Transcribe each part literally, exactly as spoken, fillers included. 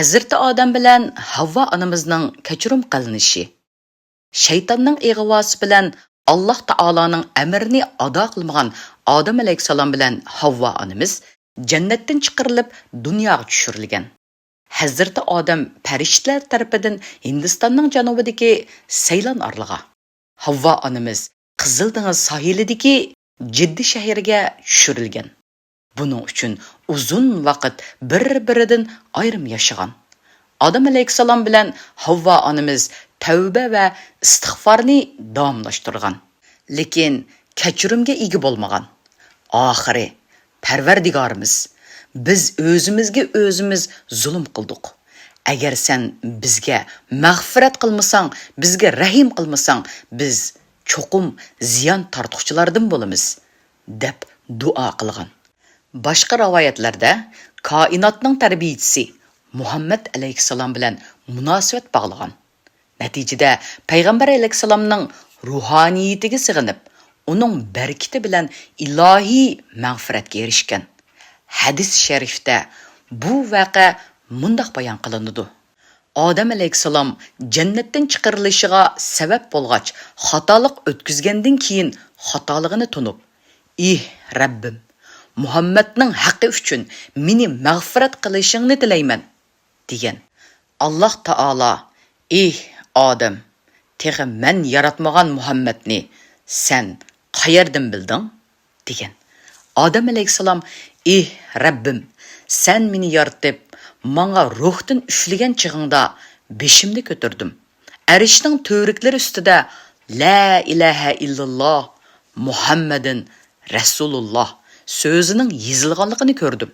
ھەزرىتى ئادەم بىلەن ھەۋۋا ئانىمىزنىڭ كەچۈرۈم قىلىنىشى. شەيتاننىڭ ئىغۋاسى بىلەن ئاللاھ تائالانىڭ ئەمرىنى ئادا قىلمىغان ئادەم ئەلەيھىسسالام بىلەن ھەۋۋا ئانىمىز جەننەتتىن چىقىرىلىپ دۇنياغا چۈشۈرۈلگەن. ھەزرىتى ئادەم پەرىشتىلەر تەرىپىدىن ھىندىستاننىڭ جەنۇبىدىكى سەيلان ئارىلىغا، ھەۋۋا ئانىمىز قىزىل دېڭىز ساھىلىدىكى جىددە شەھىرىگە چۈشۈرۈلگەن. بۇنىڭ ئۈچۈن ئۇزۇن ۋاقىت بىر-بىرىدىن ئايرىم ياشىغان. ئادەم ئەلەيھىسسالام بىلەن ھەۋۋا ئانىمىز تەۋبە ۋە ئىستىغفارنى داۋاملاشتۇرغان. لېكىن كەچۈرۈمگە ئىگە بولمىغان. ئاخىرى، پەرۋەردىگارىمىز، بىز ئۆزىمىزگە ئۆزىمىز زۇلۇم قىلدۇق. ئەگەر سەن بىزگە مەغپىرەت قىلمىساڭ، بىزگە رەھىم قىلمىساڭ، بىز چوقۇم زىيان تارتقۇچىلاردىن بولىمىز، دەپ دۇئا قىلغان. باشقا رىۋايەتلەردە كائىناتنىڭ تەربىيىچىسى مۇھەممەد ئەلەيھىسسالام بىلەن مۇناسىۋەت باغلىغان. نەتىجىدە، پەيغەمبەر ئەلەيھىسسالامنىڭ روھانىيىتىگە سېغىنىپ، ئۇنىڭ بەرىكىتى بىلەن ئىلاھىي مەغپىرەتكە ئېرىشكەن. ھەدىس شەرىفتە بۇ ۋەقە مۇنداق بايان قىلىنىدۇ: ئادەم ئەلەيھىسسالام جەننەتتىن چىقىرىلىشىغا سەۋەب بولغاچ، خاتالىق ئۆتكۈزگەندىن كېيىن خاتالىقىنى تونۇپ، ئېھ، رەببىم، مۇھەممەدنىڭ ھەققى ئۈچۈن مېنى مەغپىرەت قىلىشىڭنى تىلەيمەن، دېگەن. ئاللاھ تائالا، ئېھ، ئادەم، تېخى مەن ياراتمىغان مۇھەممەدنى سەن قەيەردىن بىلدىڭ؟ دېگەن. ئادەم ئەلەيھىسسالام، ئېھ، رەببىم، سەن مېنى يارىتىپ، ماڭا روھتىن ئۈفلىگەن چېغىڭدا بېشىمنى كۆتۈردۈم. ئەرشنىڭ تۈۋرۈكلىرى ئۈستىدە لا ئىلاھە ئىللاللاھ، مۇھەممەدىن رەسۇلۇللاھ سۆزىنىڭ يېزىلغانلىقىنى كۆردۈم.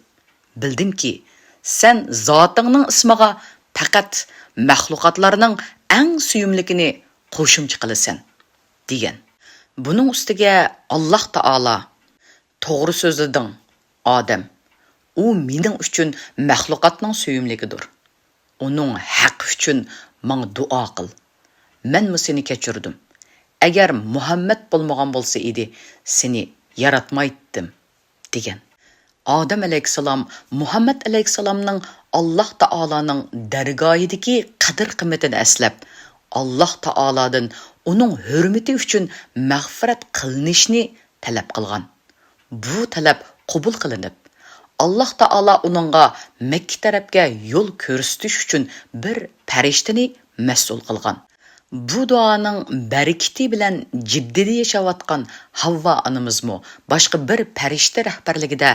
بىلدىمكى، سەن زاتىڭنىڭ ئىسمىغا پەقەت مەخلۇقاتلارنىڭ ئەڭ سۆيۈملۈكىنى قوشۇمچە قىلىسەن، دېگەن. بۇنىڭ ئۈستىگە ئاللاھ تائالا، توغرا سۆزلىدىڭ، ئادەم. ئۇ مېنىڭ ئۈچۈن مەخلۇقاتنىڭ سۆيۈملۈكىدۇر. ئۇنىڭ ھەققى ئۈچۈن ماڭا دۇئا قىل. مەنمۇ سېنى كەچۈردۈم. ئەگەر مۇھەممەد بولمىغان بولسا ئىدى، سېنى ياراتمايتتىم، دېگەن. ئادەم ئەلەيھىسسالام مۇھەممەد ئەلەيھىسسالامنىڭ ئاللاھ تائالانىڭ دەرگاھىدىكى قەدىر-قىممىتىنى ئەسلەپ، ئاللاھ تائالادىن ئۇنىڭ ھۆرمىتى ئۈچۈن مەغپىرەت قىلىنىشنى تەلەپ قىلغان. بۇ تەلەپ قوبۇل قىلىنىپ، ئاللاھ تائالا ئۇنىڭغا مەككە تەرەپكە يول كۆرسىتىش ئۈچۈن بىر پەرىشتىنى مەسئۇل قىلغان. بۇ دۇئانىڭ بەرىكىتى بىلەن جىددىدە ياشاۋاتقان ھەۋۋا ئانىمىزمۇ باشقا بىر پەرىشتە رەھبەرلىكىدە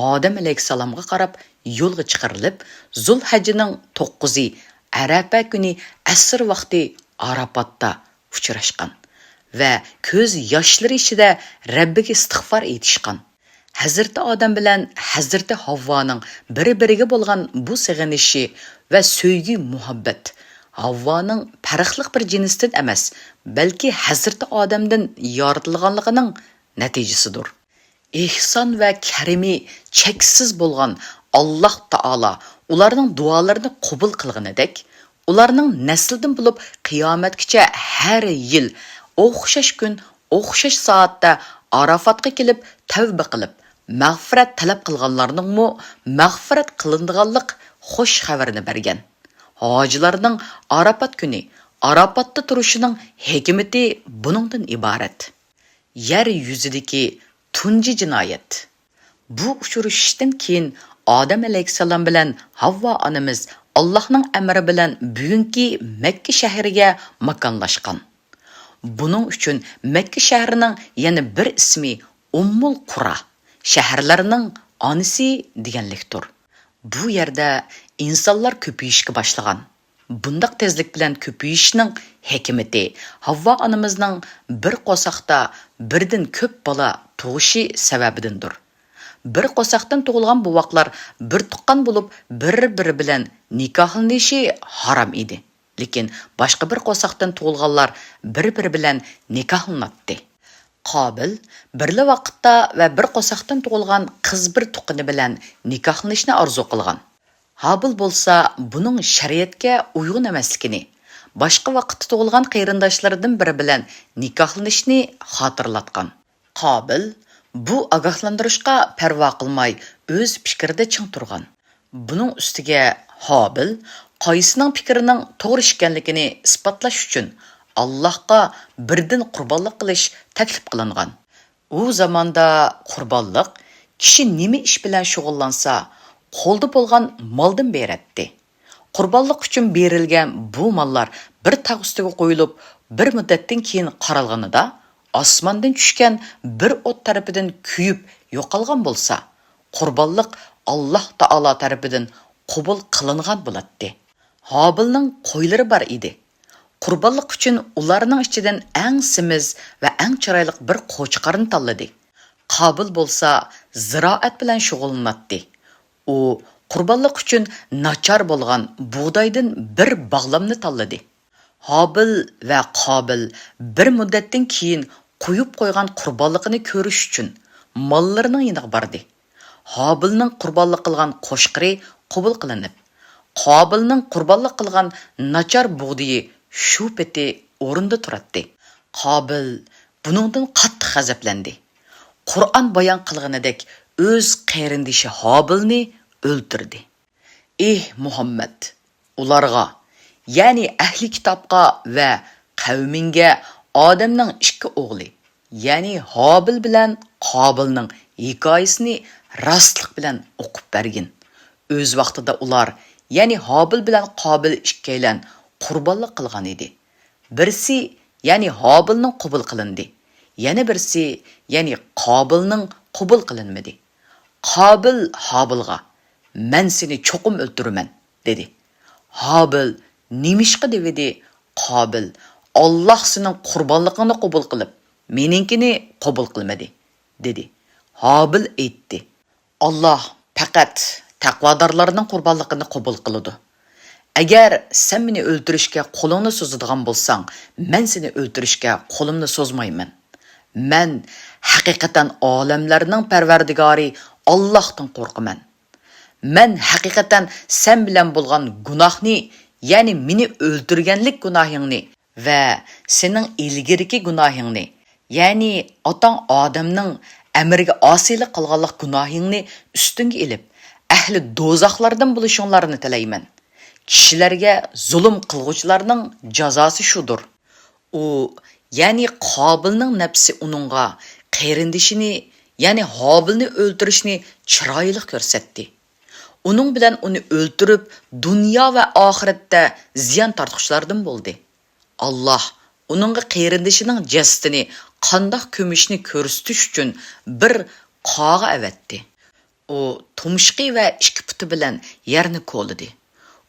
ئادەم ئەلەيھىسسالامغا قاراپ يولغا چىقىرىلىپ، زۇلھەججىنىڭ توققۇزى، ئەرەپە كۈنى ئەسىر ۋاقتى ئاراپاتتا ئۇچراشقان ۋە كۆز ياشلىرى ئىچىدە رەببىگە ئىستىغپار ئېيتىشقان. ھەزرىتى ئادەم بىلەن ھەزرىتى ھاۋۋانىڭ بىر-بىرىگە بولغان بۇ سېغىنىشى ۋە سۆيگۈ-مۇھەببەت ھاۋۋانىڭ پەرقلىق بىر جىنستىن ئەمەس، بەلكى ھەزرىتى ئادەمدىن يارىتىلغانلىقىنىڭ نەتىجىسىدۇر. ئېھسان ۋە كەرىمى چەكسىز بولغان ئاللاھ تائالا ئۇلارنىڭ دۇئالىرىنى قوبۇل قىلغىنىدەك، ئۇلارنىڭ نەسلىدىن بولۇپ قىيامەتكىچە ھەر يىل ئوخشاش كۈن، ئوخشاش سائەتتە ئاراپاتقا كېلىپ تەۋبە قىلىپ، مەغپىرەت تەلەپ قىلغانلارنىڭمۇ مەغپىرەت قىلىنىدىغانلىق خۇش خەۋىرىنى بەرگەن. ھاجىلارنىڭ ئاراپات كۈنى ئاراپاتتا تۇرۇشىنىڭ ھېكمىتى بۇنىڭدىن ئىبارەت. يەر يۈزىدىكى تۇنجى جىنايەت. بۇ ئۇچرىشىشتىن كېيىن ئادەم ئەلەيھىسسالام بىلەن ھاۋۋا ئانىمىز ئاللاھنىڭ ئەمرى بىلەن بۈگۈنكى مەككە شەھىرىگە ماكانلاشقان. بۇنىڭ ئۈچۈن مەككە شەھىرىنىڭ يەنە بىر ئىسمى ئۇممۇل قۇرا، شەھەرلەرنىڭ ئانىسى دېگەنلىكتۇر. بۇ يەردە ئىنسانلار كۆپىيىشكە باشلىغان. بۇنداق تېزلىك بىلەن كۆپىيىشنىڭ ھېكمىتى ھاۋۋا ئانىمىزنىڭ بىر قورساقتا بىردىن كۆپ بالا تۇغۇشى سەۋەبىدىندۇر. بىر قورساقتىن تۇغۇلغان بوۋاقلار بىر تۇغقان بولۇپ، بىر-بىرى بىلەن نىكاھلىنىشى ھارام ئىدى. لېكىن باشقا بىر قورساقتىن تۇغۇلغانلار بىر-بىرى بىلەن نىكاھلىناتتى. قابىل بىرلا ۋاقىتتا ۋە بىر قورساقتىن تۇغۇلغان قىز بىر تۇغقىنى بىلەن نىكاھلىنىشنى ئارزۇ قىلغان. ھابىل بولسا بۇنىڭ شەرىئەتكە ئۇيغۇن ئەمەسلىكىنى، باشقا ۋاقىتتا تۇغۇلغان قېرىنداشلىرىدىن بىرى بىلەن نىكاھلىنىشنى خاتىرىلاتقان. قابىل بۇ ئاگاھلاندۇرۇشقا پەرۋا قىلماي، ئۆز پىكرىدە چىڭ تۇرغان. بۇنىڭ ئۈستىگە قابىل قايسىنىڭ پىكرىنىڭ توغرا ئىكەنلىكىنى ئىسپاتلاش ئۈچۈن ئاللاھقا بىردىن قۇربانلىق قىلىش تەكلىپ قىلىنغان. ئۇ زاماندا قۇربانلىق كىشى نېمە ئىش بىلەن شۇغۇللانسا، قولدا بولغان مالدىن بېرەتتى. قۇربانلىق ئۈچۈن بېرىلگەن بۇ ماللار بىر تاغ ئۈستىگە قويۇلۇپ، بىر مۇددەتتىن كېيىن قارالغىنىدا، ئاسماندىن چۈشكەن بىر ئوت تەرىپىدىن كۆيۈپ يوقالغان بولسا، قۇربانلىق ئاللاھ تائالا تەرىپىدىن قوبۇل قىلىنغان بولاتتى. ھابىلنىڭ قويلىرى بار ئىدى. قۇربانلىق ئۈچۈن ئۇلارنىڭ ئىچىدىن ئەڭ سېمىز ۋە ئەڭ چىرايلىق بىر قوچقارنى تاللىدى. قابىل بولسا زىرائەت بىلەن شۇغۇللىناتتى. ئۇ قۇربانلىق ئۈچۈن ناچار بولغان بۇغدايدىن بىر باغلامنى تاللىدى. ھابىل ۋە قابىل بىر مۇددەتتىن كېيىن قويۇپ قويغان قۇربانلىقىنى كۆرۈش ئۈچۈن ماللىرىنىڭ يېنىغا باردى. ھابىلنىڭ قۇربانلىق قىلغان قوچقىرى قوبۇل قىلىنىپ، قابىلنىڭ قۇربانلىق قىلغان ناچار بۇغدىيى شۇ پېتى ئورنىدا تۇراتتى. قابىل بۇنىڭدىن قاتتىق غەزەپلەندى. قۇرئان بايان قىلغىنىدەك ئۆز قېرىندىشى ھابىلنى ئۆلتۈردى. ئېھ مۇھەممەد! ئۇلارغا، يەنى ئەھلى كىتابقا ۋە قەۋمىڭگە ئادەمنىڭ ئىككى ئوغلى، يەنى ھابىل بىلەن قابىلنىڭ ھېكايىسىنى راستلىق بىلەن ئوقۇپ بەرگىن. ئۆز ۋاقتىدا ئۇلار، يەنى ھابىل بىلەن قابىل ئىككىيلەن قۇربانلىق قىلغان ئىدى. بىرسى، يەنى ھابىلنىڭ قوبۇل قىلىندى، يەنە بىرسى، يەنى قابىلنىڭ قوبۇل قىلىنمىدى. قابىل ھابىلغا، مەن سېنى چوقۇم ئۆلتۈرىمەن، دېدى. ھابىل نېمىشقا دېۋىدى؟ قابىل، ئاللاھ سېنىڭ قۇربانلىقىڭنى قوبۇل قىلىپ، مېنىڭكىنى قوبۇل قىلمىدى، دېدى. ھابىل ئېيتتى، ئاللاھ پەقەت تەقۋادارلارنىڭ قۇربانلىقىنى قوبۇل قىلىدۇ. ئەگەر سەن مېنى ئۆلتۈرۈشكە قولۇڭنى سوزىدىغان بولساڭ، مەن سېنى ئۆلتۈرۈشكە قولۇمنى سوزمايمەن. مەن ھەقىقەتەن ئالەملەرنىڭ پەرۋەردىگارى ئاللاھتىن قورقىمەن. مەن ھەقىقەتەن سەن بىلەن بولغان گۇناھنى، يەنى مېنى ئۆلتۈرگەنلىك گۇناھىڭنى ۋە سېنىڭ ئىلگىرىكى گۇناھىڭنى، يەنى ئاتاڭ ئادەمنىڭ ئەمرىگە ئاسىيلىق قىلغانلىق گۇناھىڭنى ئۈستۈڭگە ئېلىپ، ئەھلى دوزاخلاردىن بولۇشۇڭلارنى تىلەيمەن. كىشىلەرگە زۇلۇم قىلغۇچىلارنىڭ جازاسى شۇدۇر. ئۇ، يەنى قابىلنىڭ نەپسى ئۇنىڭغا قېرىندىشىنى، يەنى ھابىلنى ئۆلتۈرۈشنى چىرايلىق كۆرسەتتى. ئۇنىڭ بىلەن ئۇنى ئۆلتۈرۈپ، دۇنيا ۋە ئاخىرەتتە زىيان تارتقۇچىلاردىن بولدى. ئاللاھ ئۇنىڭغا قېرىندىشىنىڭ جەسىتىنى قانداق كۆمۈشنى كۆرسىتىش ئۈچۈن بىر قاغا ئەۋەتتى. ئۇ تۇمشۇقى ۋە ئىككى پۇتى بىلەن يەرنى كولىدى.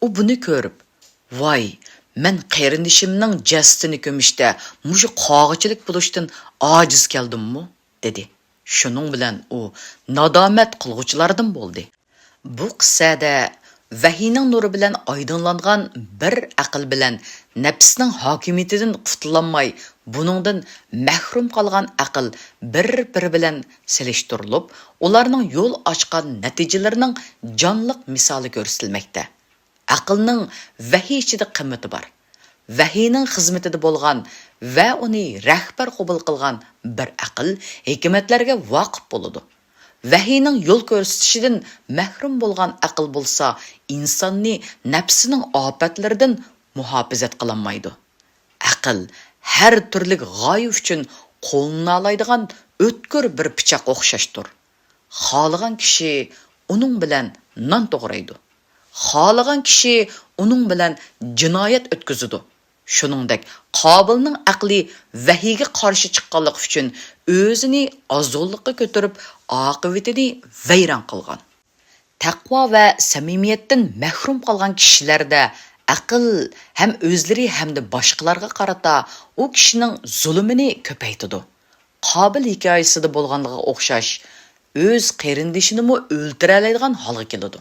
ئۇ بۇنى كۆرۈپ، ۋاي، مەن قېرىندىشىمنىڭ جەسىتىنى كۆمۈشتە مۇشۇ قاغىچىلىك بولۇشتىن ئاجىز كەلدىممۇ؟ دېدى. شۇنىڭ بىلەن ئۇ نادامەت قىلغۇچىلاردىن بولدى. بۇ قىسسەدە ۋەھىينىڭ نۇرى بىلەن ئايدىڭلانغان بىر ئەقىل بىلەن نەپسىنىڭ ھاكىمىيىتىدىن قۇتۇلالماي، بۇنىڭدىن مەھرۇم قالغان ئەقىل بىر-بىرى بىلەن سېلىشتۇرۇلۇپ، ئۇلارنىڭ يول ئاچقان نەتىجىلىرىنىڭ جانلىق مىسالى كۆرسىتىلمەكتە. ئەقىلنىڭ ۋەھىي ئىچىدە قىممىتى بار. ۋەھىينىڭ خىزمىتىدە بولغان ۋە ئۇنى رەھبەر قوبۇل قىلغان بىر ئەقىل ھېكمەتلەرگە ۋاقىپ بولىدۇ. ۋەھىينىڭ يول كۆرسىتىشىدىن مەھرۇم بولغان ئەقىل بولسا ئىنساننى نەپسىنىڭ ئاپەتلىرىدىن مۇھاپىزەت قىلالمايدۇ. ئەقىل ھەر تۈرلۈك غايە ئۈچۈن قوللىنالايدىغان ئۆتكۈر بىر پىچاق ئوخشاشتۇر. خالىغان كىشى ئۇنىڭ بىلەن نان توغرايدۇ. خالىغان كىشى ئۇنىڭ بىلەن جىنايەت ئۆتكۈزىدۇ. شۇنىڭدەك قابىلنىڭ ئەقلى ۋەھىيگە قارشى چىققانلىقى ئۈچۈن ئۆزىنى ئازغۇنلۇققا كۆتۈرۈپ، ئاقىۋىتىنى ۋەيران قىلغان. تەقۋا ۋە سەمىمىيەتتىن مەھرۇم قالغان كىشىلەردە ئەقىل ھەم ئۆزلىرى ھەمدە باشقىلارغا قارىتا ئۇ كىشىنىڭ زۇلۇمىنى كۆپەيتىدۇ. قابىل ھېكايىسىدە بولغانلىقىغا ئوخشاش، ئۆز قېرىندىشىنىمۇ ئۆلتۈرەلەيدىغان ھالغا كېلىدۇ.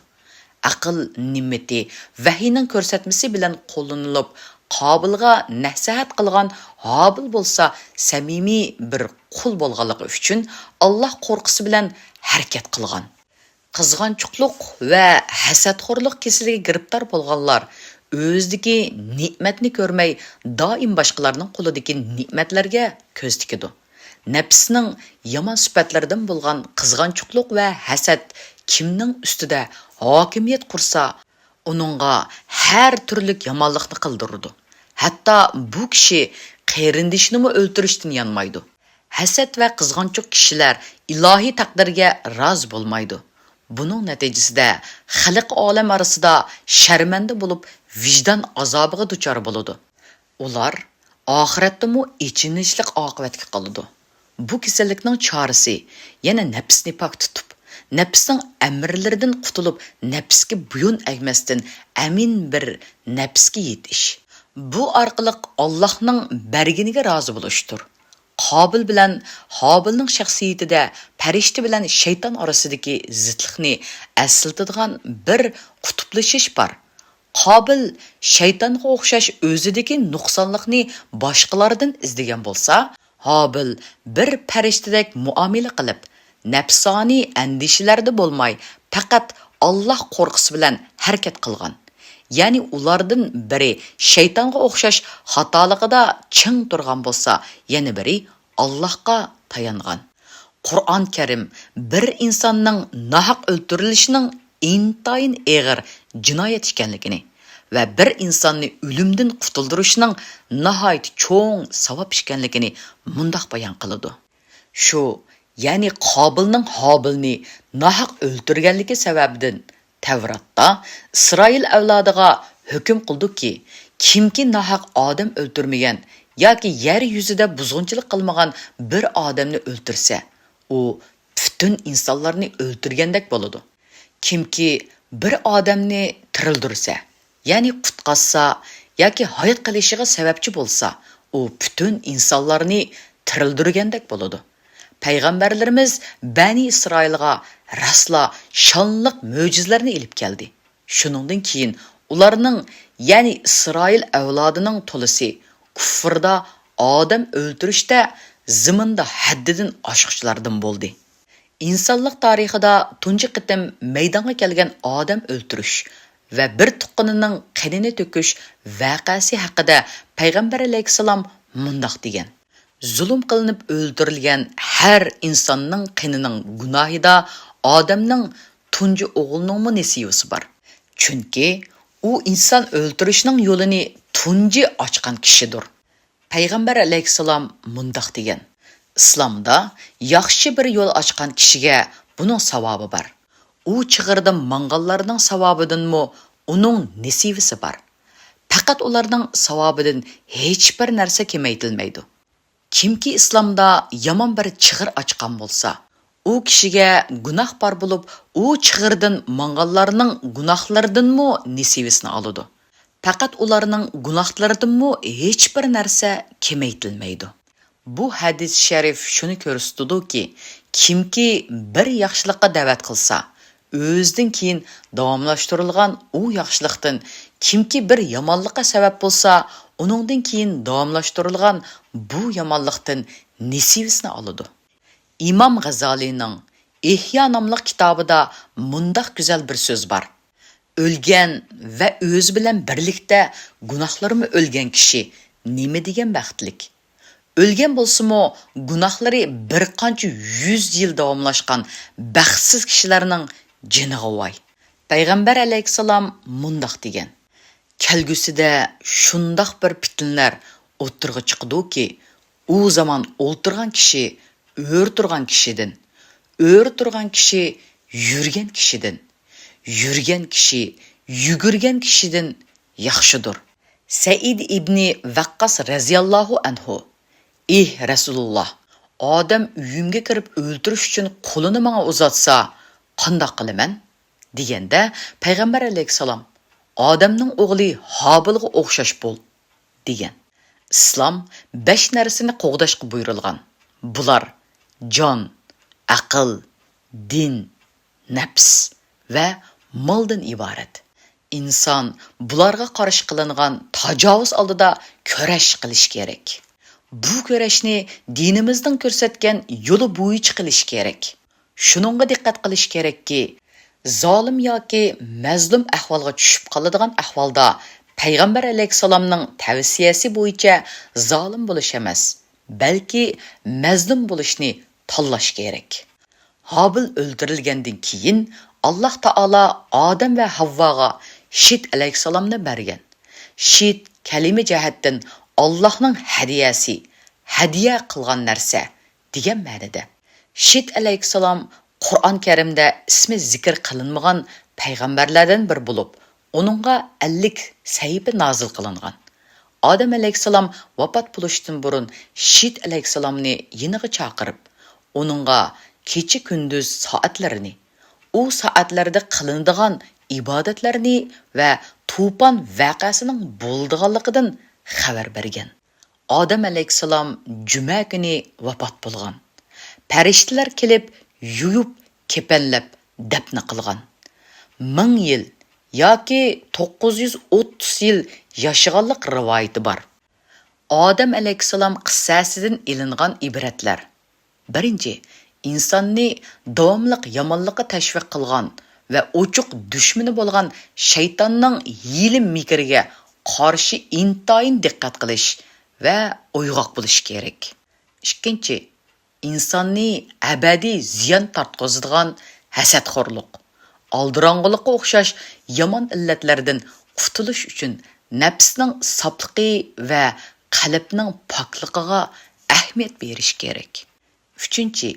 ئەقىل نېمىتى ۋەھىينىڭ كۆرسەتمىسى بىلەن قوللىنىلىپ، قابىلغا نەسىھەت قىلغان ھابىل بولسا سەمىمىي بىر قۇل بولغانلىقى ئۈچۈن ئاللاھ قورقۇسى بىلەن ھەرىكەت قىلغان. قىزغانچۇقلۇق ۋە ھەسەتخورلۇق كېسىلىگە گىرىپتار بولغانلار ئۆزىدىكى نېمەتنى كۆرمەي، دائىم باشقىلارنىڭ قولىدىكى نېمەتلەرگە كۆز تىكىدۇ. نەپسنىڭ يامان سۈپەتلىرىدىن بولغان قىزغانچۇقلۇق ۋە ھەسەت كىمنىڭ ئۈستىدە ھاكىمىيەت قۇرسا، ئۇنىڭغا ھەر تۈرلۈك يامانلىقنى قىلدۇرىدۇ. ھەتتا بۇ كىشى قېرىندىشىنىمۇ ئۆلتۈرۈشتىن يانمايدۇ. ھەسەت ۋە قىزغانچۇق كىشىلەر ئىلاھىي تەقدىرگە رازى بولمايدۇ. بۇنىڭ نەتىجىسىدە خەلق ئالەم ئارىسىدا شەرمەندە بولۇپ، ۋىجدان ئازابىغا دۇچار بولىدۇ. ئۇلار ئاخىرەتتىمۇ ئېچىنىشلىق ئاقىۋەتكە قالىدۇ. بۇ كېسەللىكنىڭ چارىسى يەنە نەپسنى پاك تۇتۇپ، نەپسنىڭ ئەمىرلىرىدىن قۇتۇلۇپ، نەپسكە بويۇن ئەگمەستىن ئەمىن بىر نەپسكە يېتىش. بۇ ئارقىلىق ئاللاھنىڭ بەرگىنىگە رازى بولۇشتۇر. قابىل بىلەن ھابىلنىڭ شەخسىيىتىدە پەرىشتە بىلەن شەيتان ئارىسىدىكى زىتلىقنى ئەسلىتىدىغان بىر قۇتۇپلىشىش بار. قابىل شەيتانغا ئوخشاش ئۆزىدىكى نۇقسانلىقنى باشقىلاردىن ئىزدىگەن بولسا، ھابىل بىر پەرىشتىدەك مۇئامىلە قىلىپ، نەپسانىي ئەندىشىلەردە بولماي، پەقەت ئاللاھ قورقۇسى بىلەن ھەرىكەت قىلغان. يەنى ئۇلاردىن بىرى شەيتانغا ئوخشاش خاتالىقىدا چىڭ تۇرغان بولسا، يەنە بىرى ئاللاھقا تايانغان. قۇرئان كەرىم بىر ئىنساننىڭ ناھەق ئۆلتۈرۈلۈشىنىڭ ئىنتايىن ئېغىر جىنايەت ئىكەنلىكىنى ۋە بىر ئىنساننى ئۆلۈمدىن قۇتۇلدۇرۇشنىڭ ناھايىتى چوڭ ساۋاب ئىكەنلىكىنى مۇنداق بايان قىلىدۇ. شۇ، يەنى قابىلنىڭ ھابىلنى ناھەق ئۆلتۈرگەنلىكى سەۋەبىدىن تەۋراتتا ئىسرائىل ئەۋلادىغا ھۆكۈم قىلدۇقكى، كىمكى ناھەق ئادەم ئۆلتۈرمىگەن ياكى يەر يۈزىدە بۇزغۇنچىلىق قىلمىغان بىر ئادەمنى ئۆلتۈرسە، ئۇ پۈتۈن ئىنسانلارنى ئۆلتۈرگەندەك بولىدۇ. كىمكى بىر ئادەمنى تىرىلدۈرسە، يەنى قۇتقازسا ياكى ھايات قېلىشىغا سەۋەبچى بولسا، ئۇ پۈتۈن ئىنسانلارنى تىرىلدۈرگەندەك بولىدۇ. پەيغەمبەرلىرىمىز بەنى ئىسرائىلغا راسلا شانلىق مۆجىزىلەرنى ئېلىپ كەلدى. شۇنىڭدىن كېيىن ئۇلارنىڭ، يەنى ئىسرائىل ئەۋلادىنىڭ تولىسى كۇفردا، ئادەم ئۆلتۈرۈشتە زېمىندا ھەددىدىن ئاشقۇچىلاردىن بولدى. ئىنسانلىق تارىخىدا تۇنجى قېتىم مەيدانغا كەلگەن ئادەم ئۆلتۈرۈش ۋە بىر تۇغقىنىنىڭ قېنىنى تۆكۈش ۋەقەسى ھەققىدە پەيغەمبەر ئەلەيھىسسالام مۇنداق دېگەن: زۇلۇم قىلىنىپ ئۆلتۈرۈلگەن ھەر ئىنساننىڭ قېنىنىڭ گۇناھىدا ئادەمنىڭ تۇنجى ئوغلىنىڭمۇ نېسىۋىسى بار. چۈنكى ئۇ ئىنسان ئۆلتۈرۈشنىڭ يولىنى تۇنجى ئاچقان كىشىدۇر. پەيغەمبەر ئەلەيھىسسالام مۇنداق دېگەن: ئىسلامدا ياخشى بىر يول ئاچقان كىشىگە بۇنىڭ ساۋابى بار. ئۇ چىغىردا ماڭغانلارنىڭ ساۋابىدىنمۇ ئۇنىڭ نېسىۋىسى بار. پەقەت ئۇلارنىڭ ساۋابىدىن ھېچبىر نەرسە كېمەيتىلمەيدۇ. كىمكى ئىسلامدا يامان بىر چىغىر ئاچقان بولسا، ئۇ كىشىگە گۇناھ بار بولۇپ، ئۇ چىغىردىن ماڭغانلارنىڭ گۇناھلىرىدىنمۇ نېسىۋىسىنى ئالىدۇ. پەقەت ئۇلارنىڭ گۇناھلىرىدىنمۇ ھېچبىر نەرسە كېمەيتىلمەيدۇ. بۇ ھەدىس شەرىف شۇنى كۆرسىتىدۇكى، كىمكى بىر ياخشىلىققا دەۋەت قىلسا، ئۆزىدىن كېيىن داۋاملاشتۇرۇلغان ئۇ ياخشىلىقتىن، كىمكى بىر يامانلىققا سەۋەب بولسا، ئۇنىڭدىن كېيىن داۋاملاشتۇرۇلغان بۇ يامانلىقتىن نېسىۋىسىنى ئالىدۇ. ئىمام غازالىنىڭ ئىھيا ناملىق كىتابىدا مۇنداق گۈزەل بىر سۆز بار: «ئۆلگەن ۋە ئۆزى بىلەن بىرلىكتە گۇناھلىرىمۇ ئۆلگەن كىشى نېمە دېگەن بەختلىك! ئۆلگەن بولسىمۇ، گۇناھلىرى بىر قانچە يۈز يىل داۋاملاشقان بەختسىز كىشىلەرنىڭ جېنىغا ۋاي!» پەيغەمبەر ئەلەيھىسسالام مۇنداق دېگەن: كەلگۈسىدە شۇنداق بىر پىتنىلەر ئوتتۇرىغا چىقىدۇكى، ئۇ زامان ئولتۇرغان كىشى ئۆرە تۇرغان كىشىدىن، ئۆرە تۇرغان كىشى يۈرگەن كىشىدىن، يۈرگەن كىشى يۈگۈرگەن كىشىدىن ياخشىدۇر. سەئىد ئىبنى ۋەققاس رەزىياللاھۇ ئەنھۇ: «ئېھ رەسۇلۇللاھ، ئادەم ئۆيۈمگە كىرىپ ئۆلتۈرۈش ئۈچۈن قولىنى ماڭا ئۇزاتسا، قانداق قىلىمەن؟» دېگەندە، پەيغەمبەر ئەلەيھىسسالام: «ئادەمنىڭ ئوغلى ھابىلغا ئوخشاش بول» دېگەن. ئىسلام بەش نەرسىنى قوغداشقا بۇيرۇلغان. بۇلار جان، ئەقىل، دىن، نەپس ۋە مالدىن ئىبارەت. ئىنسان بۇلارغا قارشى قىلىنغان تاجاۋۇز ئالدىدا كۈرەش قىلىشى كېرەك. بۇ كۈرەشنى دىنىمىزنىڭ كۆرسەتكەن يولى بويىچە قىلىشى كېرەك. شۇنىڭغا دىققەت قىلىش كېرەككى، زالىم ياكى مەزلۇم ئەھۋالغا چۈشۈپ قالىدىغان ئەھۋالدا پەيغەمبەر ئەلەيھىسسالامنىڭ تەۋسىيەسى بويىچە زالىم بولۇش ئەمەس، بەلكى مەزلۇم بولۇشنى تاللاش كېرەك. ھابىل ئۆلتۈرۈلگەندىن كېيىن، ئاللاھ تائالا ئادەم ۋە ھەۋۋاغا شىت ئەلەيھىسسالامنى بەرگەن. شىت كەلىمە جەھەتتىن ئاللاھنىڭ ھەدىيەسى، ھەدىيە قىلغان نەرسە دېگەن مەنىدە. شىت ئەلەيھىسسالام قۇرئان كەرىمدە ئىسمى زىكىر قىلىنمىغان پەيغەمبەرلەردىن بىرى بولۇپ، ئۇنىڭغا ئەللىك سەھىپە نازىل قىلىنغان. ئادەم ئەلەيھىسسالام ۋاپات بولۇشتىن بۇرۇن شىت ئەلەيھىسسالامنى يېنىغا چاقىرىپ، ئۇنىڭغا كېچە-كۈندۈز سائەتلىرىنى، ئۇ سائەتلەردە قىلىنىدىغان ئىبادەتلەرنى ۋە توپان ۋەقەسىنىڭ بولىدىغانلىقىدىن خەۋەر بەرگەن. ئادەم ئەلەيھىسسالام جۈمە كۈنى ۋاپات بولغان. پەرىشتىلەر كېلىپ، يۇيۇپ، كېپەنلەپ، دەپنە قىلغان. مىڭ يىل ياكى توققۇز يۈز ئوتتۇز يىل ياشىغانلىق رىۋايىتى بار. ئادەم ئەلەيھىسسالام قىسسەسىدىن ئېلىنغان ئىبرەتلەر. بىرىنچى، ئىنساننى داۋاملىق يامانلىققا تەشۋىق قىلغان ۋە ئوچۇق دۈشمىنى بولغان شەيتاننىڭ ھىيلە-مىكرىگە قارشى ئىنتايىن دىققەت قىلىش ۋە ئويغاق بولۇش كېرەك. ئىككىنچى، ئىنساننى ئەبەدىي زىيان تارتقۇزىدىغان ھەسەتخورلۇق، ئالدىراڭغۇلۇققا ئوخشاش يامان ئىللەتلەردىن قۇتۇلۇش ئۈچۈن نەپسنىڭ ساپلىقى ۋە قەلبنىڭ پاكلىقىغا ئەھمىيەت بېرىش كېرەك. ئۈچىنچى،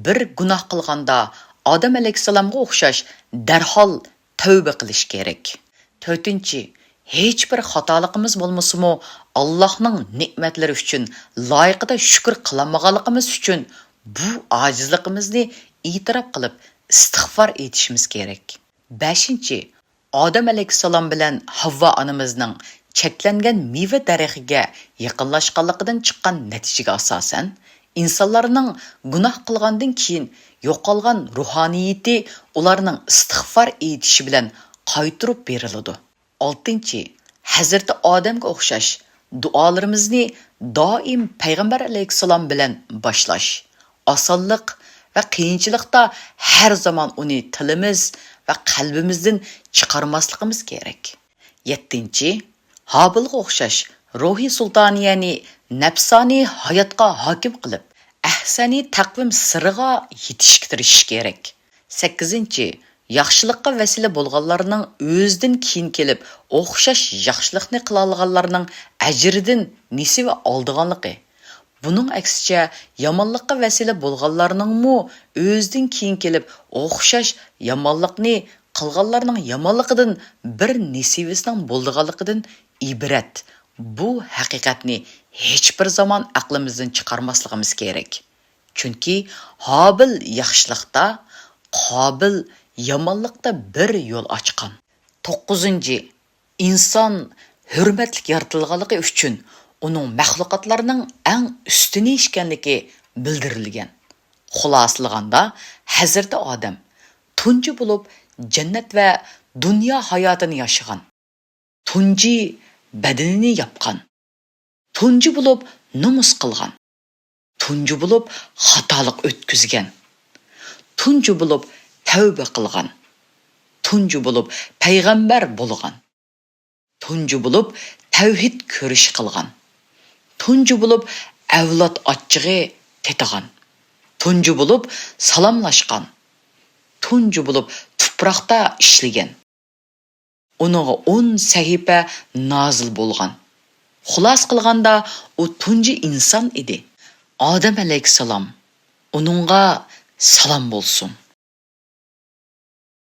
بىر گۇناھ قىلغاندا ئادەم ئەلەيھىسسالامغا ئوخشاش دەرھال تەۋبە قىلىش كېرەك. تۆتىنچى، ھېچبىر خاتالىقىمىز بولمىسىمۇ، ئاللاھنىڭ نېمەتلىرى ئۈچۈن لايىقىدا شۈكۈر قىلالمىغانلىقىمىز ئۈچۈن بۇ ئاجىزلىقىمىزنى ئېتىراپ قىلىپ ئىستىغفار ئېيتىشىمىز كېرەك. بەشىنچى، ئادەم ئەلەيھىسسالام بىلەن ھەۋۋا ئانىمىزنىڭ چەكلەنگەن مېۋە دەرىخىگە يېقىنلاشقانلىقىدىن چىققان نەتىجىگە ئاساسەن، ئىنسانلارنىڭ گۇناھ قىلغاندىن كېيىن يوقالغان روھانىيىتى ئۇلارنىڭ ئىستىغفار ئېيتىشى بىلەن قايتۇرۇپ بېرىلىدۇ. ئالتىنچى، ھەزرىتى ئادەمگە ئوخشاش دۇئالىرىمىزنى دائىم پەيغەمبەر ئەلەيھىسسالام بىلەن باشلاش، ئاسانلىق ۋە قىيىنچىلىقتا ھەر زامان ئۇنى تىلىمىز ۋە قەلبىمىزدىن چىقارماسلىقىمىز كېرەك. يەتتىنچى، ھابىلغا ئوخشاش روھىي سۇلتانىيەنى نەپسانىي ھاياتقا ھاكىم قىلىپ، ئەھسەنىي تەقۋىم سىرىغا يېتىشكە تىرىشىش كېرەك. سەككىزىنچى، ياخشىلىققا ۋەسىلە بولغانلارنىڭ ئۆزىدىن كېيىن كېلىپ ئوخشاش ياخشىلىقنى قىلالىغانلارنىڭ ئەجرىدىن نېسىۋە ئالىدىغانلىقى. بۇنىڭ ئەكسىچە، يامانلىققا ۋەسىلە بولغانلارنىڭمۇ ئۆزىدىن كېيىن كېلىپ ئوخشاش يامانلىقنى قىلغانلارنىڭ يامانلىقىدىن بىر نېسىۋىسىنىڭ بولىدىغانلىقىدىن ئىبرەت. بۇ ھەقىقەتنى ھېچبىر زامان ئەقلىمىزدىن چىقارماسلىقىمىز كېرەك. چۈنكى ھابىل ياخشىلىقتا، قابىل يامانلىقتا بىر يول ئاچقان. توققۇزىنچى، ئىنسان ھۆرمەتلىك يارىتىلغانلىقى ئۈچۈن ئۇنىڭ مەخلۇقاتلارنىڭ ئەڭ ئۈستۈنى ئىكەنلىكى بىلدۈرۈلگەن. خۇلاسىلىغاندا، ھەزرىتى ئادەم تۇنجى بولۇپ جەننەت ۋە دۇنيا ھاياتىنى ياشىغان، تۇنجى بەدىنىنى ياپقان، تۇنجى بولۇپ نومۇس قىلغان، تۇنجى بولۇپ خاتالىق ئۆتكۈزگەن، تۇنجى بولۇپ تەۋبە قىلغان، تۇنجى بولۇپ پەيغەمبەر بولغان، تۇنجى بولۇپ تەۋھىد كۈرىشى قىلغان، تۇنجى بولۇپ ئەۋلاد ئاچچىقى تېتىغان، تۇنجى بولۇپ سالاملاشقان، تۇنجى بولۇپ تۇپراقتا ئىشلىگەن. ئۇنىڭغا ئون سەھىپە نازىل بولغان. خۇلاسە قىلغاندا، ئۇ تۇنجى ئىنسان ئىدى. ئادەم ئەلەيھىسسالام، ئۇنىڭغا سالام بولسۇن.